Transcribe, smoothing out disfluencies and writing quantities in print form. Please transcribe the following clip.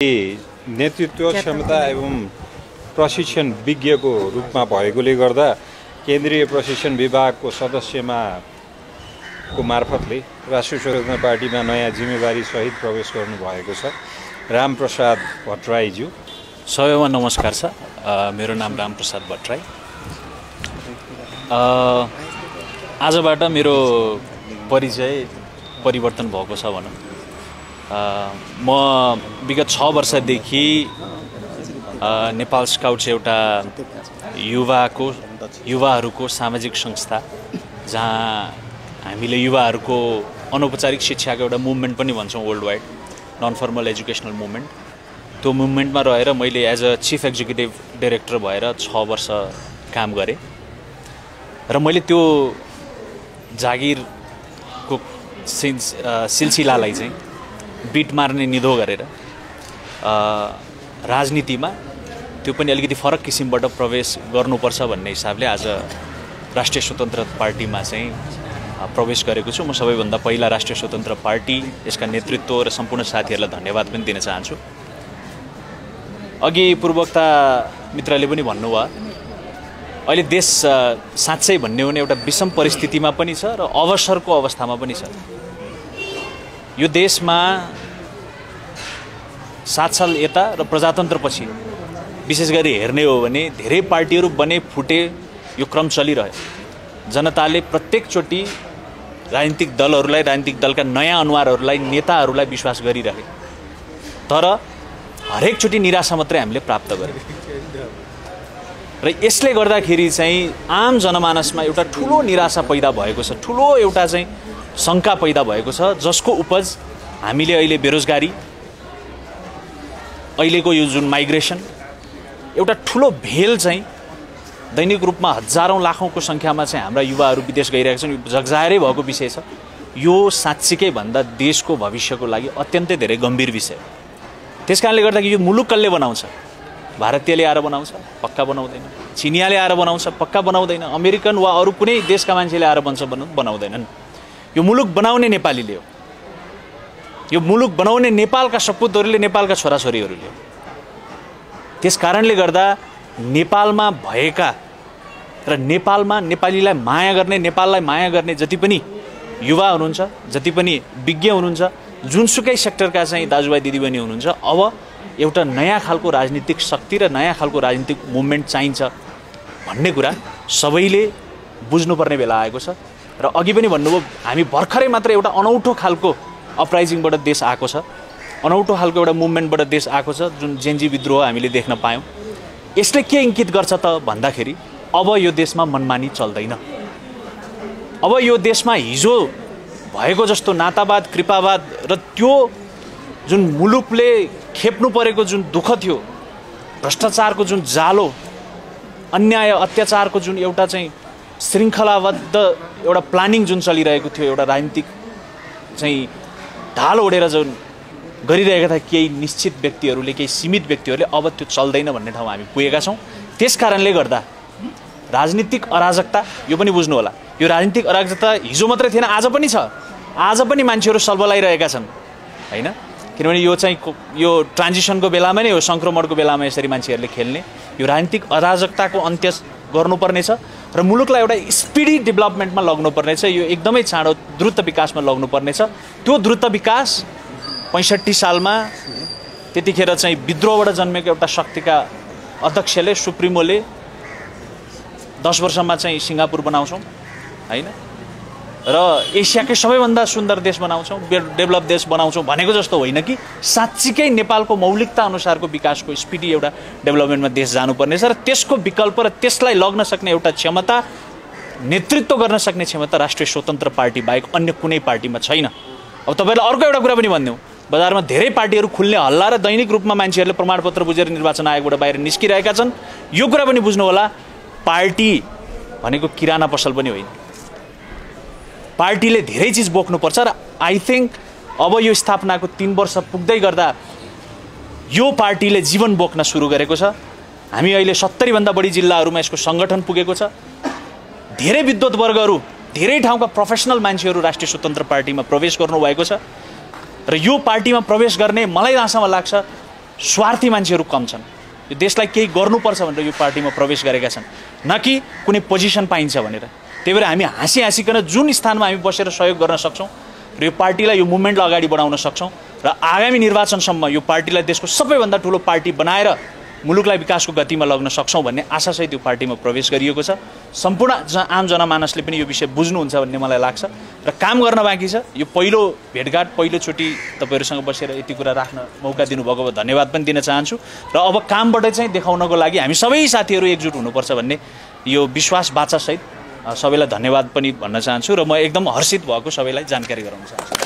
नेतृत्व क्षमता एवं प्रशिक्षण विज्ञको रूपमा भएकोले गर्दा केन्द्रीय प्रशिक्षण विभागको सदस्यमा को मार्फतले राष्ट्रिय स्वतन्त्र पार्टीमा नयाँ जिम्मेवारी सहित प्रवेश गर्नुभएको छ। रामप्रसाद भट्टराईज्यू, सबैमा नमस्कार छ। मेरो नाम रामप्रसाद भट्टराई। आजबाट मेरो परिचय परिवर्तन भएको छ भनौँ। म विगत 6 वर्षदेखि नेपाल स्काउट्स एउटा युवाहरूको सामाजिक संस्था, जहाँ हामीले युवाहरूको अनौपचारिक शिक्षाको एउटा मुभमेन्ट पनि भन्छौँ, world wide non formal educational movement. त्यो मुभमेन्टमा रहेर मैले as a chief executive director भएर 6 वर्ष काम गरेँ र मैले त्यो जागिरको सिलसिलालाई चाहिँ बिट मार्ने निधो गरेर राजनीतिमा त्यो पनि अलिकति फरक किसिमबाट प्रवेश गर्नुपर्छ भन्ने हिसाबले आज राष्ट्रिय स्वतन्त्र पार्टीमा चाहिँ प्रवेश गरेको छु। म सबैभन्दा पहिला राष्ट्रिय स्वतन्त्र पार्टी, यसका नेतृत्व र सम्पूर्ण साथीहरूलाई धन्यवाद पनि दिन चाहन्छु। अघि पूर्ववक्ता मित्रले पनि भन्नुभयो, अहिले देश साँच्चै भन्ने हो भने एउटा विषम परिस्थितिमा पनि छ र अवसरको अवस्थामा पनि छ। यो देशमा 7 साल यता र प्रजातन्त्रपछि विशेष गरी हेर्ने हो भने धेरै पार्टीहरू बने फुटे यो क्रम चलिरह्यो। जनताले प्रत्येकचोटि राजनीतिक दलहरूलाई, राजनीतिक दलका नयाँ अनुहारहरूलाई, नेताहरूलाई विश्वास गरिरहे, तर हरेकचोटि निराशा मात्रै हामीले प्राप्त गर्यौँ। र यसले गर्दाखेरि चाहिँ आम जनमानसमा एउटा ठुलो निराशा पैदा भएको छ, ठुलो एउटा चाहिँ शङ्का पैदा भएको छ, जसको उपज हामीले अहिले बेरोजगारी, अहिलेको यो जुन माइग्रेसन, एउटा ठुलो भेल चाहिँ दैनिक रूपमा हजारौँ लाखौँको सङ्ख्यामा चाहिँ हाम्रा युवाहरू विदेश गइरहेका छन्। यो जगजाहेरै भएको विषय छ। यो साँच्चीकै भन्दा देशको भविष्यको लागि अत्यन्तै धेरै गम्भीर विषय। त्यस कारणले गर्दाखेरि यो मुलुक कसले बनाउँछ? भारतीयले आएर बनाउँछ? पक्का बनाउँदैन। चिनियाले आएर बनाउँछ? पक्का बनाउँदैन। अमेरिकन वा अरू कुनै देशका मान्छेले आएर बनाउँदैनन्। यो मुलुक बनाउने नेपालीले हो। यो मुलुक बनाउने नेपालका सपुतहरूले, नेपालका छोराछोरीहरूले हो। त्यस कारणले गर्दा नेपालमा भएका र नेपालमा नेपालीलाई माया गर्ने, नेपाललाई माया गर्ने जति पनि युवा हुनुहुन्छ, जति पनि विज्ञ हुनुहुन्छ, जुनसुकै सेक्टरका चाहिँ दाजुभाइ दिदीबहिनी हुनुहुन्छ, अब एउटा नयाँ खालको राजनीतिक शक्ति र नयाँ खालको राजनीतिक मुभमेन्ट चाहिन्छ भन्ने कुरा सबैले बुझ्नुपर्ने बेला आएको छ। र अघि पनि भन्नुभयो, हामी भर्खरै मात्र एउटा अनौठो खालको अपराइजिङबाट देश आएको छ, अनौठो खालको एउटा मुभमेन्टबाट देश आएको छ, जुन जेनजी विद्रोह हामीले देख्न पायौँ। यसले के इङ्गित गर्छ त भन्दाखेरि अब यो देशमा मनमानी चल्दैन। अब यो देशमा हिजो भएको जस्तो नातावाद, कृपावाद र त्यो जुन मुलुकले खेप्नु परेको जुन दुःख थियो, भ्रष्टाचारको जुन जालो, अन्याय अत्याचारको जुन एउटा चाहिँ श्रृङ्खलाबद्ध एउटा प्लानिङ जुन चलिरहेको थियो, एउटा राजनीतिक चाहिँ ढाल ओढेर जुन गरिरहेका थिए केही निश्चित व्यक्तिहरूले, केही सीमित व्यक्तिहरूले, अब त्यो चल्दैन भन्ने ठाउँमा हामी पुगेका छौँ। त्यस कारणले गर्दा राजनीतिक अराजकता, यो पनि बुझ्नु होला, यो राजनीतिक अराजकता हिजो मात्रै थिएन, आज पनि छ। आज पनि मान्छेहरू सल्बलाइरहेका छन्, होइन? किनभने यो चाहिँ यो ट्रान्जिसनको बेलामा नै हो, सङ्क्रमणको बेलामा यसरी मान्छेहरूले खेल्ने। यो राजनीतिक अराजकताको अन्त्य गर्नुपर्नेछ र मुलुकलाई एउटा स्पिडी डेभलपमेन्टमा लग्नुपर्नेछ। यो एकदमै चाँडो द्रुत विकासमा लग्नुपर्नेछ। त्यो द्रुत विकास 65 सालमा त्यतिखेर चाहिँ विद्रोहबाट जन्मेको एउटा शक्तिका अध्यक्षले, सुप्रिमोले 10 वर्षमा चाहिँ सिङ्गापुर बनाउँछौँ, होइन, र एसियाकै सबैभन्दा सुन्दर देश बनाउँछौँ, डेभलप देश बनाउँछौँ भनेको जस्तो होइन कि साँच्चीकै नेपालको मौलिकता अनुसारको विकासको स्पिडी एउटा डेभलपमेन्टमा देश जानुपर्नेछ र त्यसको विकल्प र त्यसलाई लग्न सक्ने एउटा क्षमता, नेतृत्व गर्न सक्ने क्षमता राष्ट्रिय स्वतन्त्र पार्टी बाहेक अन्य कुनै पार्टीमा छैन। अब तपाईँलाई अर्को एउटा कुरा पनि भनिदिउँ, बजारमा धेरै पार्टीहरू खुल्ने हल्ला र दैनिक रूपमा मान्छेहरूले प्रमाणपत्र बुझेर निर्वाचन आयोगबाट बाहिर निस्किरहेका छन्। यो कुरा पनि बुझ्नु होला, पार्टी भनेको किराना पसल पनि होइन। पार्टीले धेरै चिज बोक्नुपर्छ र आई थिङ्क अब यो स्थापनाको 3 वर्ष पुग्दै गर्दा यो पार्टीले जीवन बोक्न सुरु गरेको छ। हामी अहिले 70 भन्दा बढी जिल्लाहरूमा यसको सङ्गठन पुगेको छ। धेरै विद्वत वर्गहरू, धेरै ठाउँका प्रोफेसनल मान्छेहरू राष्ट्रिय स्वतन्त्र पार्टीमा प्रवेश गर्नुभएको छ र यो पार्टीमा प्रवेश गर्ने मलाई जहाँसम्म लाग्छ स्वार्थी मान्छेहरू कम छन्। यो देशलाई केही गर्नुपर्छ भनेर यो पार्टीमा प्रवेश गरेका छन्, न कि कुनै पोजिसन पाइन्छ भनेर। त्यही भएर हामी हाँसी हाँसिकन जुन स्थानमा हामी बसेर सहयोग गर्न सक्छौँ र यो पार्टीलाई, यो मुभमेन्टलाई अगाडि बढाउन सक्छौँ र आगामी निर्वाचनसम्म यो पार्टीलाई देशको सबैभन्दा ठुलो पार्टी बनाएर मुलुकलाई विकासको गतिमा लग्न सक्छौँ भन्ने आशासहित यो पार्टीमा प्रवेश गरिएको छ। सम्पूर्ण आम जनमानसले पनि यो विषय बुझ्नुहुन्छ भन्ने मलाई लाग्छ र काम गर्न बाँकी छ। यो पहिलो भेटघाट, पहिलोचोटि तपाईँहरूसँग बसेर यति कुरा राख्न मौका दिनुभएको भए धन्यवाद पनि दिन चाहन्छु र अब कामबाट चाहिँ देखाउनको लागि हामी सबै साथीहरू एकजुट हुनुपर्छ भन्ने यो विश्वास बाचासहित सबैलाई धन्यवाद पनि भन्न चाहन्छु र म एकदम हर्षित भएको सबैलाई जानकारी गराउन चाहन्छु।